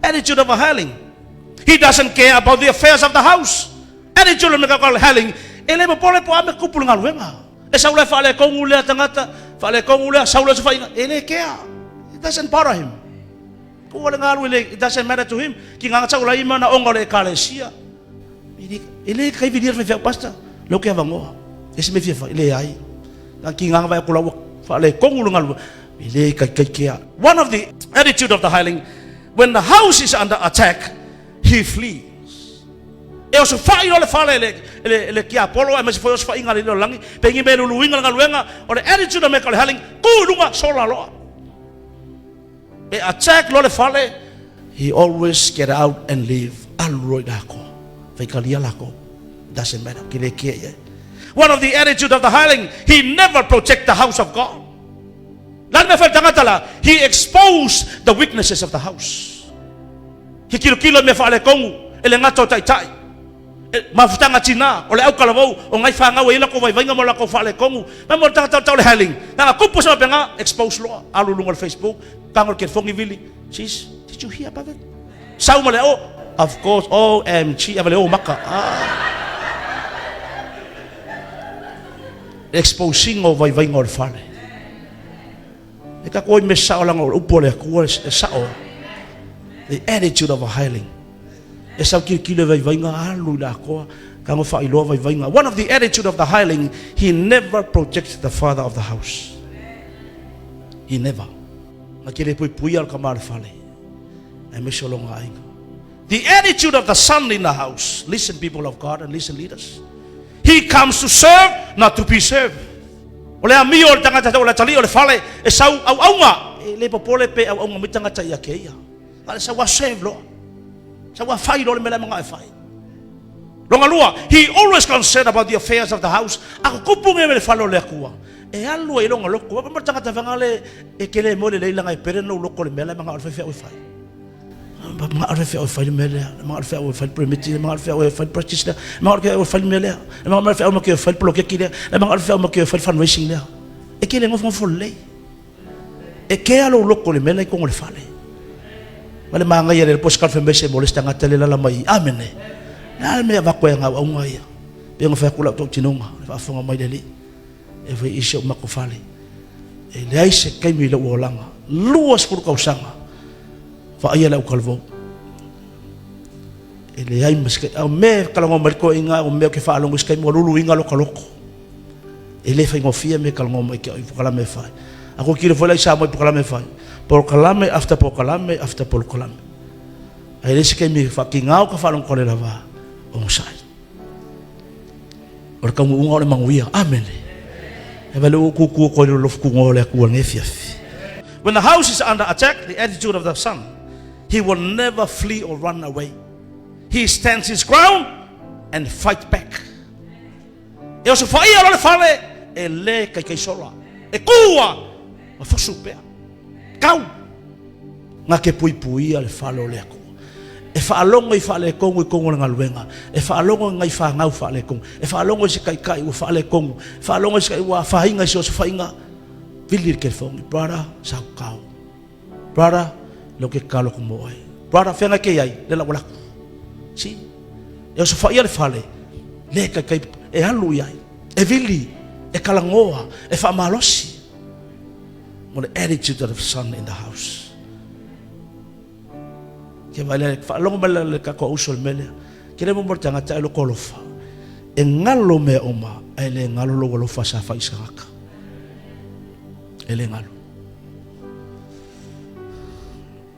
Attitude of a hireling. He doesn't care about the affairs of the house. Attitude of a hireling. E le popole po ame kupu le galuega. E sau la faaletonu lea tagata, faaletonu lea, sau lea se faiga, e le kea. It doesn't bother him. Kua le galu le, it doesn't matter to him. Ki ngā tau lai mana onga o le ekalesia. E le kai vilia whai pastor, leo ke avangoa. E se me fia whai, le ai. Nā ki ngā vai kula ua faaletonu le galu, e le kai kai kea. One of the attitude of the hireling, when the house is under attack, he flees. E osofai loa le fale e le, le tiapolo aemaise foi osofaiga a le lalolagi, pengi me luluina le galuega, o le attitude o mea o le hireling, tu i luga, sola loa. E attack loa le fale, he always get out and leave. Alu loa i lako. Faikalia lako. Doesn't matter. Ke le kea ia. One of the attitude of the hireling, he never protect the house of God. La le mea fai le tagata la, he exposed the weaknesses of the house. He kilokilo i mea faaletonu e le gata o taitai, e mafutaga tina, o le aukalavou, o ngai fanau e i ai latou vaivaiga ma latou faaletonu. Mai mo le tagata o le tau le hireling, na ona tupu se mapega, expose loa, alu i luga o le Facebook, tago le telefoni vili, sis, did you hear about that? Sau ma le o, of course, OMG, ave le o maka. Ah. Exposing o vaivaiga o le fale. E tatou ai mea sao leaga o le upu a le Atua e sao. The attitude of a hireling. E sau kilokilo i vaivaiga alu i le atoa tago faailoa vaivaiga. One of the attitude of the hireling, he never protects the father of the house. He never. Na ke le puipuia o le tama o le fale. Aemaise o lona aiga. The attitude of the son in the house. Listen people of God and listen leaders. He comes to serve, not to be served. O le amio o le tagata o le atalii o le fale e sau auaunga. E le popole pe auaunga mai tagata ia ke ia. Na le sau a serve loa. Sau a fai loa le mea manga e fai. Longa lua, he always concerned about the affairs of the house. A kupu nge me le fale o le Atua. E alu ai longa loko. Wa mo tagata whanga le e kele mo le leila ngai pere no loko le mea manga o le whai e fai. Mga o le whai fai le mea lea. Mga o le whai fai le permit lea. Mga o le whai fai le practice lea. Mga o le whai fai le mea lea. Mga o le whai ma fai le poloketi lea. Mga o le whai ma fai le fundraising lea. E kele ngofo lelei. E kea lou loko le mea la i kongo le fale. Ma le māngaia le post confirmation mo le isi tagata le lala mai. Amene. Le a le mea avatu ai ngau aunga ia. Pe nga fai atu lau tautinoga, le faafofoga mai le Alii. E fai i si ou matou fale. E leai se taimi i lou olaga. 20 tausaga. Vaaia le aukalevou. E leai ma se taimi. A o mea e talanoa mai le toeaiina, o mea ou te faalogo i se taimi ua luluina loka loko. E le faigofie mea e talanoa mai ki au i polokalame e fai. A ko kilo foi la i Samoa i polokalame e fai. Polokalame after polokalame after polokalame. Ae le isi taimi faakigao ka faalogo atu le lava onosai. O le taunuuga o le manuia. Amene. E vale ua tutu atu ai le lofu tunoa o le Atua i lenei afiafi. When the house is under attack, the attitude of the son, he will never flee or run away. He stands his ground and fight back. E osofaia loa le fale, e le taitaisola. E tu a, ma fusu pea. Tau! Na te puipuia le fale o le Atua. E faalogo i faaletonu i totonu o le galuega. E faalogo i nai fanau faaletonu. E faalogo i se taitai ua faaletonu. E faalogo i se ua afaina i se osofaiga. Vili le telefoni. Brother, sau tau. Brother, lea ou te tatalo atu mo oe. Brother, feagai ke i ai, lea la ua alu atu. See? E osofaia le fale, le taitai e alu i ai. E vili, e talanoa, e faamalosi. Mo le attitude of the son in the house. Ke vai le faalogo mai le tatou uso i le mea lea. Ke le mo mo le tagata e loko alofa. E galo mea uma, ae le galo lou alofa sa fai i se tagata. E le galo.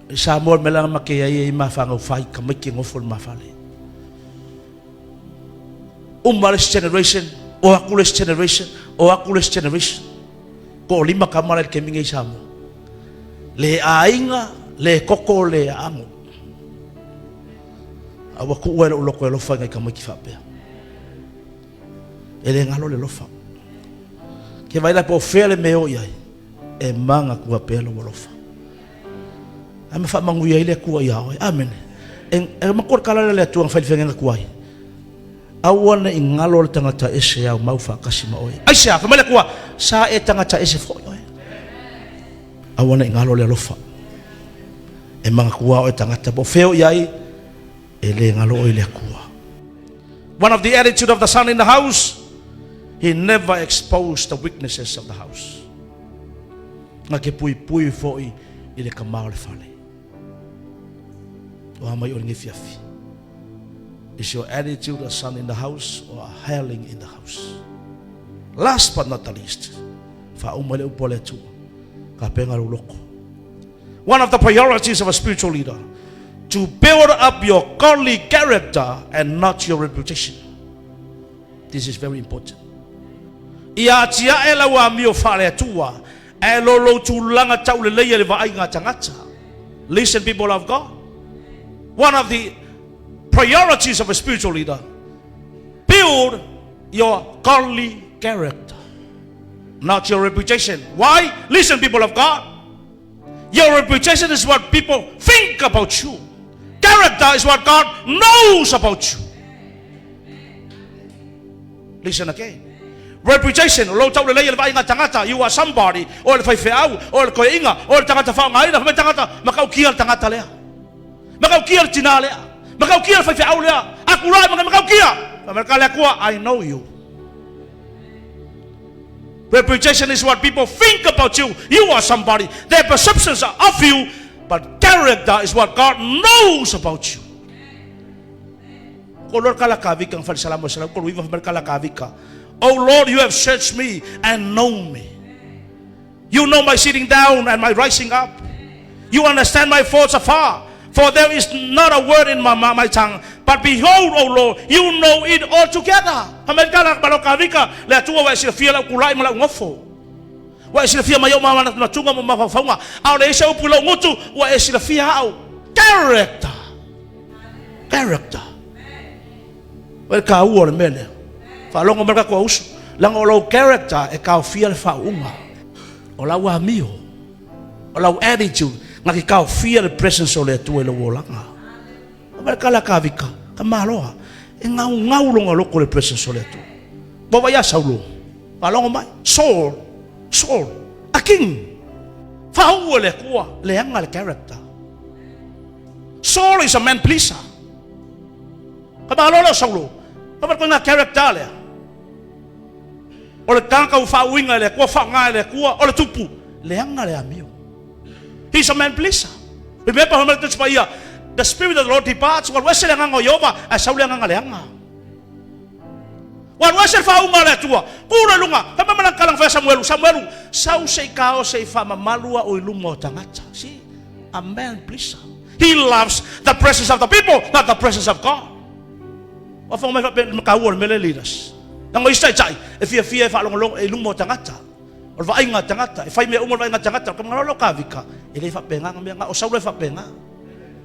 I Samoa le mea lana make ai e i mafanau fai tamaiti e nofo i le mafale. Uma le isi generation, o aku le isi generation, o aku le isi generation. Toalima tama la i le taimi nei i Samoa. Le aiga, le koko, le aano. A ua tuua e lou loto e alofa i nai tamaiti faapea. E le galo le alofa. Ke vaai la po o fea le mea e o i ai, e manatua pea lou alofa. Ae ma faamanuia ai le Atua iā oe. Amene. E, e matua le tala lea a le Atua na fai le feagaiga tuai. Aua ne i galo le tagata ese e aumau faatasi ma oe. Aisea? Fai mai le Atua, sa e tagata ese foi oe. Aua ne i galo le alofa. E manatua oe tagata po o fea o i ai, e le galo oe i le Atua. One of the attitude of the son in the house, he never exposed the weaknesses of the house. Na ke puipui foi i le kama o le fale. O a mai o lenei fiafi. Is your attitude a son in the house or a hireling in the house? Last but not the least, faauma le upu a le Atua, tapena lou loko. One of the priorities of a spiritual leader, to build up your godly character and not your reputation. This is very important. Ia atiae lau amio faale-Atua, ae lo lou tulaga tauleleia i le vaaiga a tagata. Listen people of God. One of the priorities of a spiritual leader, build your godly character, not your reputation. Why? Listen people of God. Your reputation is what people think about you. Character is what God knows about you. Listen again. Reputation, o lou taulelei e le vaaiga tagata, you are somebody, o le faifeau, o le toeaina, o le tagata faaaogaina, fai mai tagata, matautia le tagata lea. Matautia le tinā lea. Matautia le faifeau lea. Aku la e matautia. Fai mai le Atua, I know you. Reputation is what people think about you. You are somebody. Their perceptions are of you, but character is what God knows about you. Ko Lord kalakavika ang falisalamo sa ko luiva kalakavika. Oh Lord, you have searched me and known me. You know my sitting down and my rising up. You understand my thoughts afar. For there is not a word in my, my, my tongue. But behold, O Lord, you know it all together. Amerika la kavika le Atua ua e silafia lau kulai ma lau nofo. Ua e silafia mai ou manatunatuga ma mafaufauga. A o le ai se upu i lou gutu, ua e silafia au. Character. Character. O le taua o le mea lea. Faalogo mai le tatou auso. Leaga o lou character e taofia le faauuga. O lau amio, o lau attitude, na te taofia le presence o le Atua i lou olaga. O le kala kavika, ka maloa. E gaugau lona loko i le presence o le Atua. Ua vaai ia Saulo. Faalogo mai. Saul, Saul, a king. Faauu e le Atua, leaga le character. Saul is a man pleaser. Ka malo lea o Saulo. Ka wale koe ngā character lea. O le tagata ua faauiga e le Atua, faaaoga e le Atua, o le tupu. Leaga le amio. He's a man pleaser. Remember, fai mai le Tusi Paia, the spirit of the Lord departs, ua alu ese le agaga o Ieova, ae sau le agaga leaga. Ua alu ese le faauuga a le Atua, tu loa i luga, fai mai ma lana tala na fai a Samuelu, Samuelu, sau se i kao se i faamamalu au i luma o tagata. See, a man pleaser. He loves the presence of the people, not the presence of God. Ua faafofoga mai faapea ma taua o le mea lea leaders. Leaga o isi taitai e fiafia e faalogologo i luma o tagata. O le vaaiga a tagata, e fai mea uma le vaaiga a tagata. O le kamangalo o Kavika, e le faapena na mea. Na o Saulo e faapena.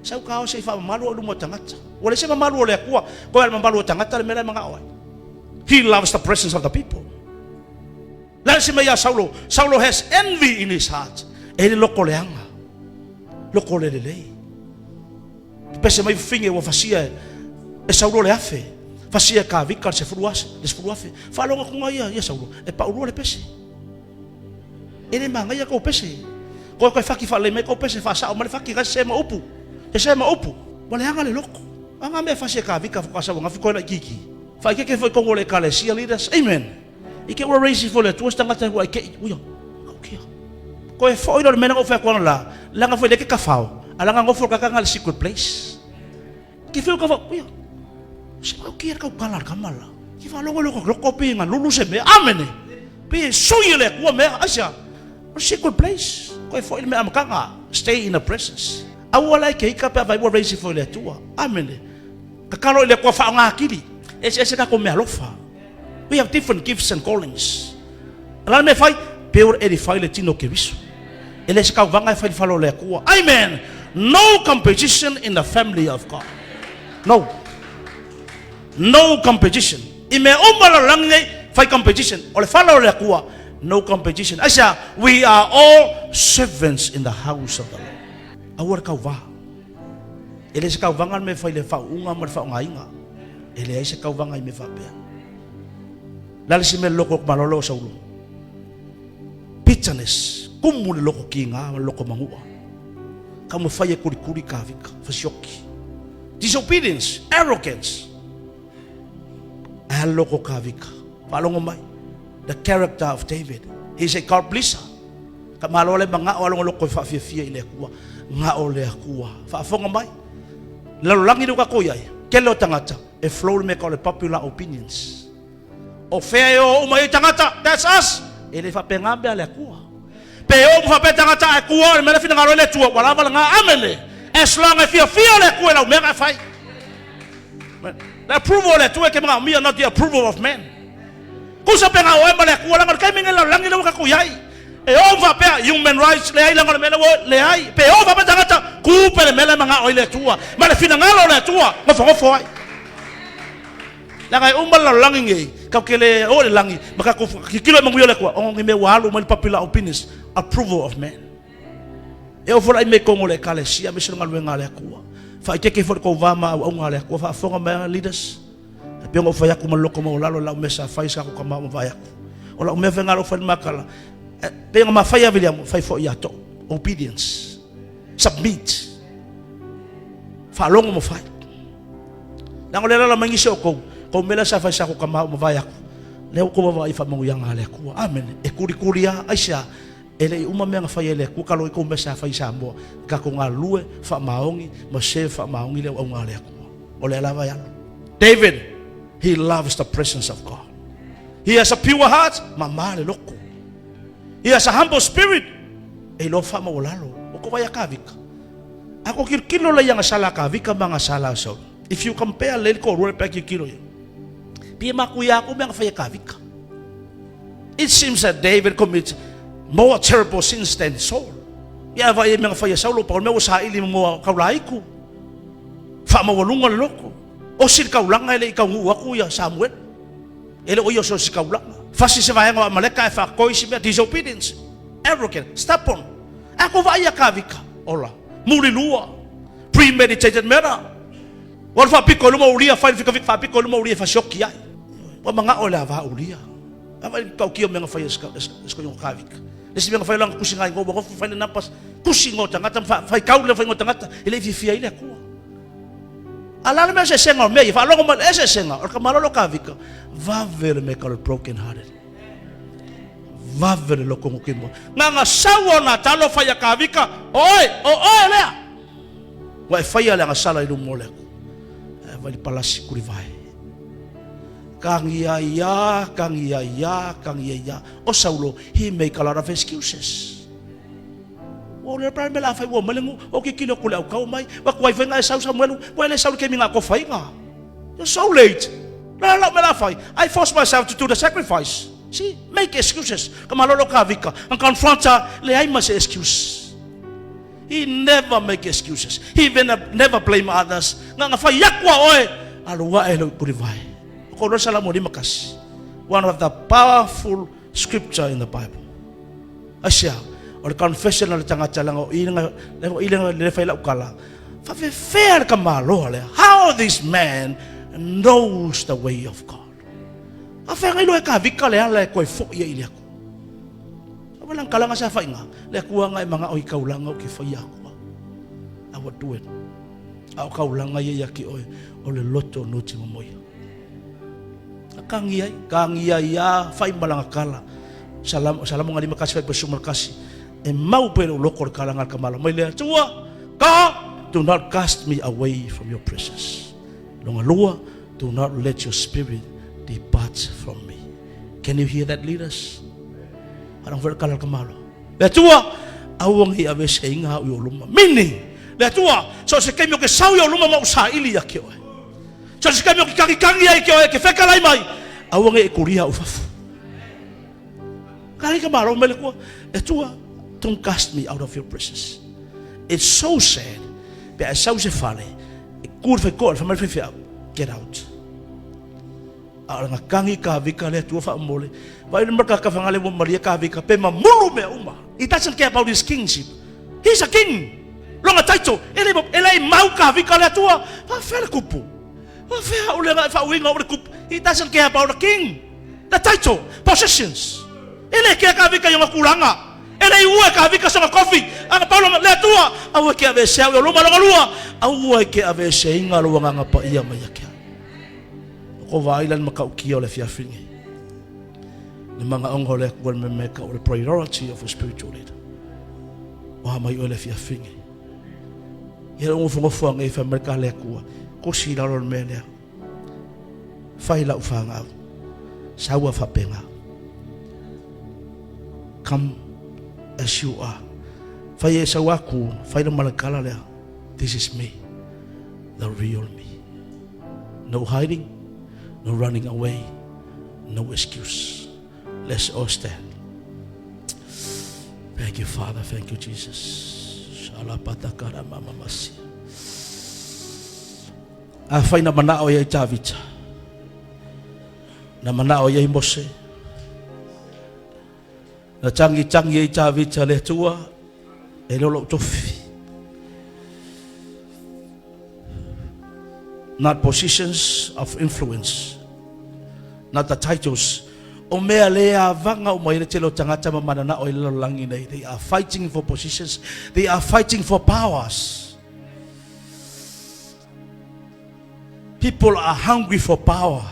Sau ka o se i faamamalu au i luma o tagata. Ua leai se mamalu o le Atua, koe a le mamalu o tagata le mea la e manao ai. He loves the presence of the people. Le a le isi mea ia Saulo? Saulo has envy in his heart. E i ai le loko leaga, loko le lelei. Pepese mai fafine ua fasia e Saulo le afe, fasia e Kavika le sefulu ase, le sefulu afe. Faalogo atu ia ia Saulo, e paulua le pese. E le manaia kou pese. Koe koe faki faalelei mai kou pese, faasao mai le faki, ga sese ma upu. Sese ma upu. Ua leaga le loko. A nga mea fasi e Kavika faatoa sau angafi koe laitiiti. Faaeteete foi i totonu o le Ekalesia leaders. Amen. I te ua raise ifo e le Atua se tagata ua aitei. Uia, kaukia. Koe foi lea o le mea lea na ou fai atu ana la, leaga foi lea e te tafao, a leaga nofo le tagata lena i le secret place. Te whiu ka wha, uia, se mau kia kau kala kama la. Ki wha longo loko loko pi nga lulu se mea. Amene. Pi sui le kua mea, aisa. O secret place. Koe foi le mea amakanga. Stay in the presence. Aua lai ke ika pe avai ua raise foi le Atua. Amene. Kakalo i le Atua whaongakiri. Ese ese kako mea alofa. We have different gifts and callings. La me fai, pe ora e fai le tino ke visu. E le se kauvaga e fai le fale o le Atua. Amen. No competition in the family of God. No. No competition. I mea uma lalolagi nei, fai competition. O le fale o le Atua, no competition. Aisea, we are all servants in the house of the Lord. Aua le kauvā. E le se kauvaga le mea e fai le faauuga ma le faaaogaina. E leai se kauvaga i mea faapea. Le a le isi mea loko malolo o Saulo? Bitterness, kumu le loko kiga ma le loko manua. Taumafai e kulikuli Kavika, fasioki. Disobedience, arrogance. Ae a le loko Kavika? Faalogo mai. The character of David. He is a God pleaser. Ka malo le mangao a loko e faafiafia i le Atua. Ngao le Atua. Faafofoga mai. Lalolagi le tatou i ai. Tele o tagata e flow le mea tau le popular opinions. O fea e o uma i ai tagata? That's us. E le faapena mea a le Atua. Pe o uma faapea tagata ae tua o le mea le finagalo ai le Atua, ua lava lena. Amene. As long e fiafia le Atua i lau mea na e fai. The approval o le Atua e ke manaomia, not the approval of man. Tusa pe na oe ma le Atua, leaga o le taimi lenei lalolagi lea ua tatou i ai. E oo faapea, human rights, leai leaga o le mea lea ua, leai. Pe oo faapea tagata, tu pea le mea lea e manao ai le Atua, ma le finagalo o le Atua, nofonofo ai. Leaga e uma le lalolagi nei, tatou te le oo i le lagi, ma tatou tilotilo i manuia o le Atua, ona o ni mea ua alu mai le popular opinions, approval of man. E oo foi la i mea i totonu o le Ekalesia aemaise o le galuega a le Atua. Faaeteete foi le tou va ma auauna a le Atua, faafofoga mai a leaders. E pei ona ou fai atu ma le loto maualalo i lau mea sa fai sa ku kama mavae atu. O lau mea foi lena o lou fai le makala. E pei ona ma fai ia Viliamu, fai foi ia to'u. Obedience. Submit. Faalogo ma fai. Leaga o lea e alaala mai nisi o outou, kou mea lea sa fai sa ku kama mavae atu. Lea ua outou vaavaai i faamanuiaga a le Atua. Amene. E kulikuli lava, aisea? E le i uma mea na fai e le Atua kalo i kou mea sa fai i Samoa. Tatou galulue faamaoni ma serve faamaoni le auauna a le Atua. O lea lava e alu. David, he loves the presence of God. He has a pure heart, mama le loko. He has a humble spirit, e iloa faamaualalo. Ua kou vaai a Kavika. A ko kilokilo la ia ga sala a Kavika ma ga sala a Saul. If you compare le toalua le pe a kilokilo ia. Pei e makuia aku mea na fai e Kavika. It seems that David commits more terrible sins than Saul. Ia vaai e mea na fai e Saulo, pau le mea ua saili ma mua kaulaiku. Faamaualuga le loko. Osi le kaulaga e le i taunuu atu ia Samuele. E le o ia o se osi kaulaga. Fasi se vaega o Amaleka ae faatoi si mea, disobedience, arrogant, stubborn. A kou vaai ia Kavika, ola, mulilua, premeditated murder. Ua alu faapito i luma o Uria, fai le fikafika faapito i luma o Uria e fasioki ai. Ua manao i le ava Uria. A vaai le tautia o mea na fai e sikoiga o Kavika. Le isi mea na fai o lana tusi ngai ua nofo fai le numbers, tusi igoa o tagata ma faitau le faiga o tagata, e le i fiafia ai le Atua. A la le mea eseesega o mea ia, faalogo mai le eseesega, o le tamalolo Kavika, vave le mea e broken hearted. Vave le loko gokimo. Nga sau ona talo fai a Kavika, o oe, o oe lea. Ua e faia le agasala i luma o le Atua. Ae vai le palasi kulivae. Kangi ai ia, kangi ai ia, kangi ai ia. O Saulo, he make a lot of excuses. Ua o le pa me la fai ua mai le ngu o ke kilo kule au kau mai. Wa kuai fai ngai sau Samuelu. Ua le sau le kemi ngā ko fai ngā. You're so late. La la me la fai. I force myself to do the sacrifice. See, make excuses. Ka malolo ka vika. Ang confronta le ai ma se excuse. He never make excuses. He never blame others. Nga nga fai akua oe. Alua e lo kurivai. Ko lo salamu lima kasi. One of the powerful scripture in the Bible. Asia, o le confession o le tagata langa o ilinga, le o ilinga le fai lau kala. Whawhewhea le kamaloa lea. How this man knows the way of God. A whea ngai loe ka vika le ala e koe fo ia i le aku. A wala kalanga sa whainga. Le aku anga e manga o i kaulanga o ke whai aku. I will do it. A o kaulanga ia ia ki oe o le loto no ti mamoia. A kangi ai, kangi ai ia whai malanga kala. Salam, salamu nga lima kasi whai pasu kasi. E mau pe lo loko le kalanga kamala. Mai le atua, God, do not cast me away from your presence. Longa lua, do not let your spirit depart from me. Can you hear that, leaders? Arang ver kala kamalo. Le atua, aua ngi ave se inga au i o luma. Meaning, le atua, so se kemi o ke sau i o luma ma usa ili ia ke oe. So se kemi o ke kangi kangi ai ke oe, ke whekalai mai, aua ngi e kuria au fafu. Kari ka malo mai le kua, le atua, don't cast me out of your presence. It's so sad, pe a sau se fale, e kur whai koa, whamai whai whai get out. A nga kangi ka vika le atua wha mole. Vai le marka ka whangale mo Maria ka vika pe ma mulu me uma. He doesn't care about his kingship. He's a king. Longa title. Ele ele mau ka vika le atua. Wha whea le kupu. Wha whea o le ngai wha uinga o le kupu. He doesn't care about the king. The title. Possessions. Ele ke ka vika yonga kulanga. Ele ua ka vika songa kofi. Anga paulo le atua. Aua ke ave se au luma longa lua. Aua ke ave se inga lo nganga pa ia mai akia. Ko vai lan makaukia o le fiafinge. Le manga ongo le akua me me ka o le priority of a spiritual leader. O ha mai o le fiafinge. Ia o fongo fuanga i fa merka le akua. Ko si la lo me lea. Fai lau whangau. Saua whapenga. Come as you are. Fai e sau aku, fai le malakala lea. This is me, the real me. No hiding, no running away, no excuse. Let's all stand. Thank you, Father. Thank you, Jesus. Shalapatakara mama masi. A whai na mana o ia i Tāvita. Na mana o ia i Mose. Na tangi tangi i Tāvita le tua e lolo tofi. Not positions of influence, not the titles. O mea le a vanga o mai le tele o tangata ma mana na o i lalo langi nei. They are fighting for positions. They are fighting for powers. People are hungry for power,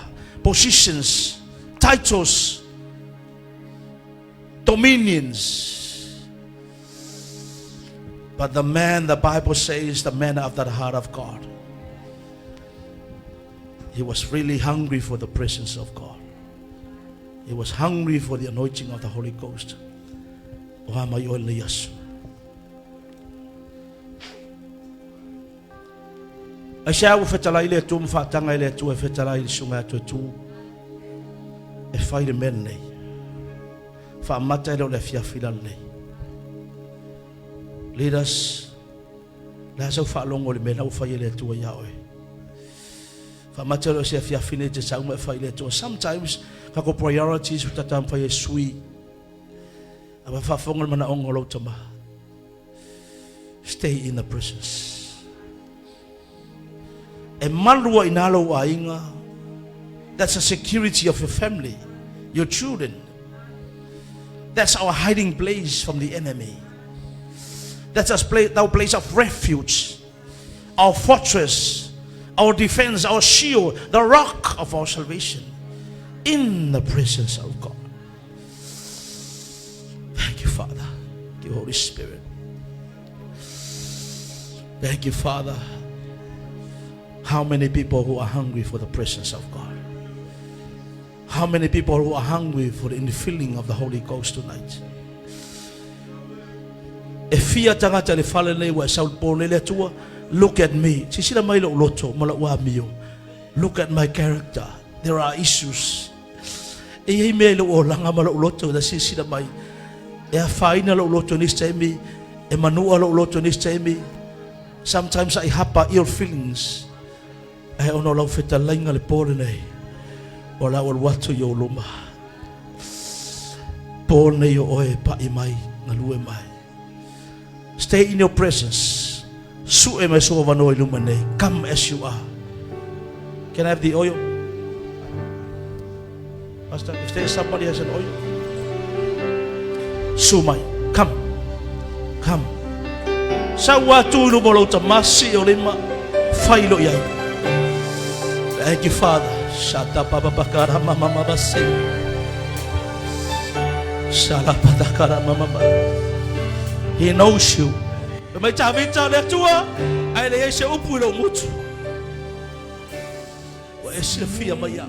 positions, titles, dominions. But the man, the Bible says, the man after the heart of God, he was really hungry for the presence of God. He was hungry for the anointing of the Holy Ghost. O ha mai o le Yesu. Ai se au whetalai le Atua ma whaatanga i le Atua e whetalai i le sunga atu e tū e whai le mea nei. Whaamata e leo le afiafi lalo nei. Lead us. Le asa u whaalongo le mea na u whai e le Atua ia oe. Whaamata e leo se afiafi nei te sauma e whai le Atua. Sometimes, kako priorities u tata mwhai e sui. A whaafonga le mana ongo lau tama. Stay in the presence. E malua i nā lou aiga. That's the security of your family, your children. That's our hiding place from the enemy. That's our place of refuge, our fortress, our defense, our shield, the rock of our salvation. In the presence of God. Thank you, Father. Thank you, Holy Spirit. Thank you, Father. How many people who are hungry for the presence of God? How many people who are hungry for the infilling of the Holy Ghost tonight? E fia tagata i le fale lenei ua e sau i le po lenei le Atua? Look at me. Silasila mai i lou loto ma lou amio. Look at my character. There are issues. E i ai mea i lou olaga ma lou loto ina silasila mai. E afaina lou loto i nisi taimi, e manua lou loto i nisi taimi. Sometimes I harbor ill feelings. Ae ona o lau fetalaiga le po lenei, o le a ou alu atu i ou luma. Po lenei o oe e pai mai, galue mai. Stay in your presence. Sue mai sou avanoa i luma nei. Come as you are. Can I have the oil? Pastor, if there is somebody has an oil. Su mai. Come. Come. Sau atu i luma o lou tama, sii o lima, fai lo i ai. Thank you, Father. Shata papa pakara mama mama se. Shala patakara mama mama. He knows you. Fai mai Tavita le Atua, ae leai se upu i lou gutu. Ua e silafia mai au.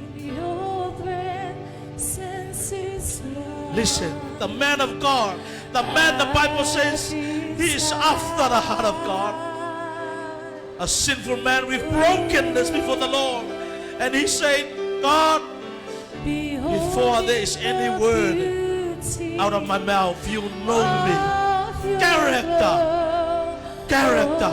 Listen, the man of God, the man the Bible says, he is after the heart of God. A sinful man with brokenness before the Lord. And he said, God, before there is any word out of my mouth, you know me. Character. Character.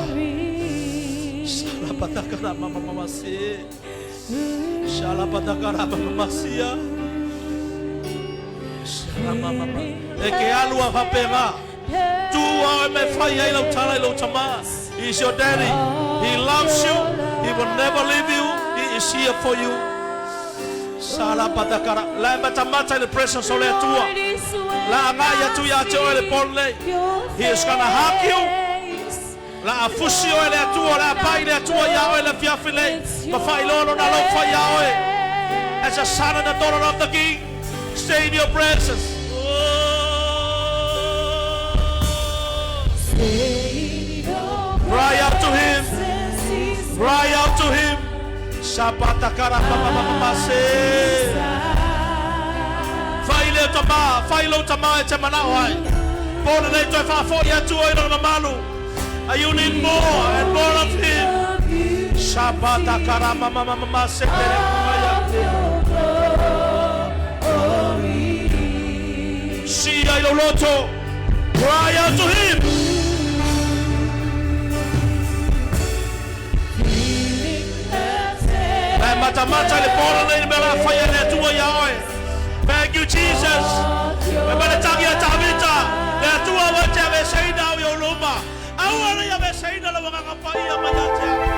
E ke alu a faapena, tu oe me fai ai lau tala i lou tama. He is your daddy. He loves you. He will never leave you. He is here for you. Salapatakara. La e matamata i le presence o le Atua. La agai atu ia te oe le po lenei. He is gonna hug you. La a fusi oe le Atua, la a pai le Atua iā oe le afiafi nei, ma faailoa lona alofa iā oe. As a son and a daughter of the King, stay in your presence. Cry out to him. Cry out to him. Sapatakara pamamamase. Fai leo tama, fai lou tama e te manao ai. Po lenei toe faafoi atu ai lona mamalu. And you need more and more of him. Sapatakara mamamamase tere kumaya. Sia i lou loto. Cry out to him. Lae matamata i le pō lenei le mea la whai e le Atua ia oe. Thank you, Jesus. E mai le tangi a Tavita, le Atua ua te aveseina au i ou luma. Aua nei aveseina lau agaga paia mai ia te au.